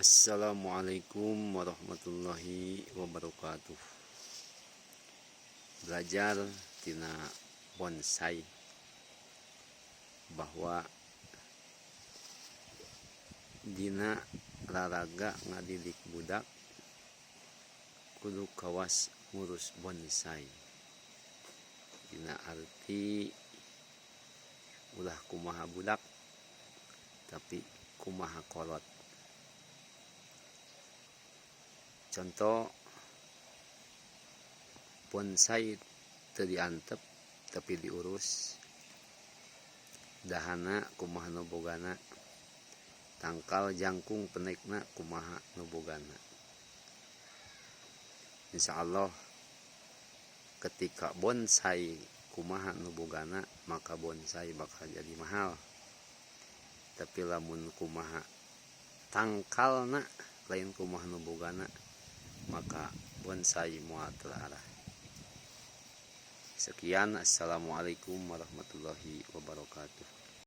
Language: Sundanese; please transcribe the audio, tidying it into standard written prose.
Assalamualaikum warahmatullahi wabarakatuh. Belajar tina bonsai bahwa dina raraga ngadidik budak kudu kawas ngurus bonsai. Dina arti ulah kumaha budak, tapi kumaha kolot. Contoh, bonsai teu diantep tapi diurus, dahana kumaha nu bogana, tangkal jangkung pendekna kumaha nu bogana. Insyaallah ketika bonsai kumaha nu bogana, maka bonsai bakal jadi mahal. Tapi lamun kumaha tangkalna, lain kumaha nu bogana, maka bonsai moal terarah. Sekian, assalamualaikum warahmatullahi wabarakatuh.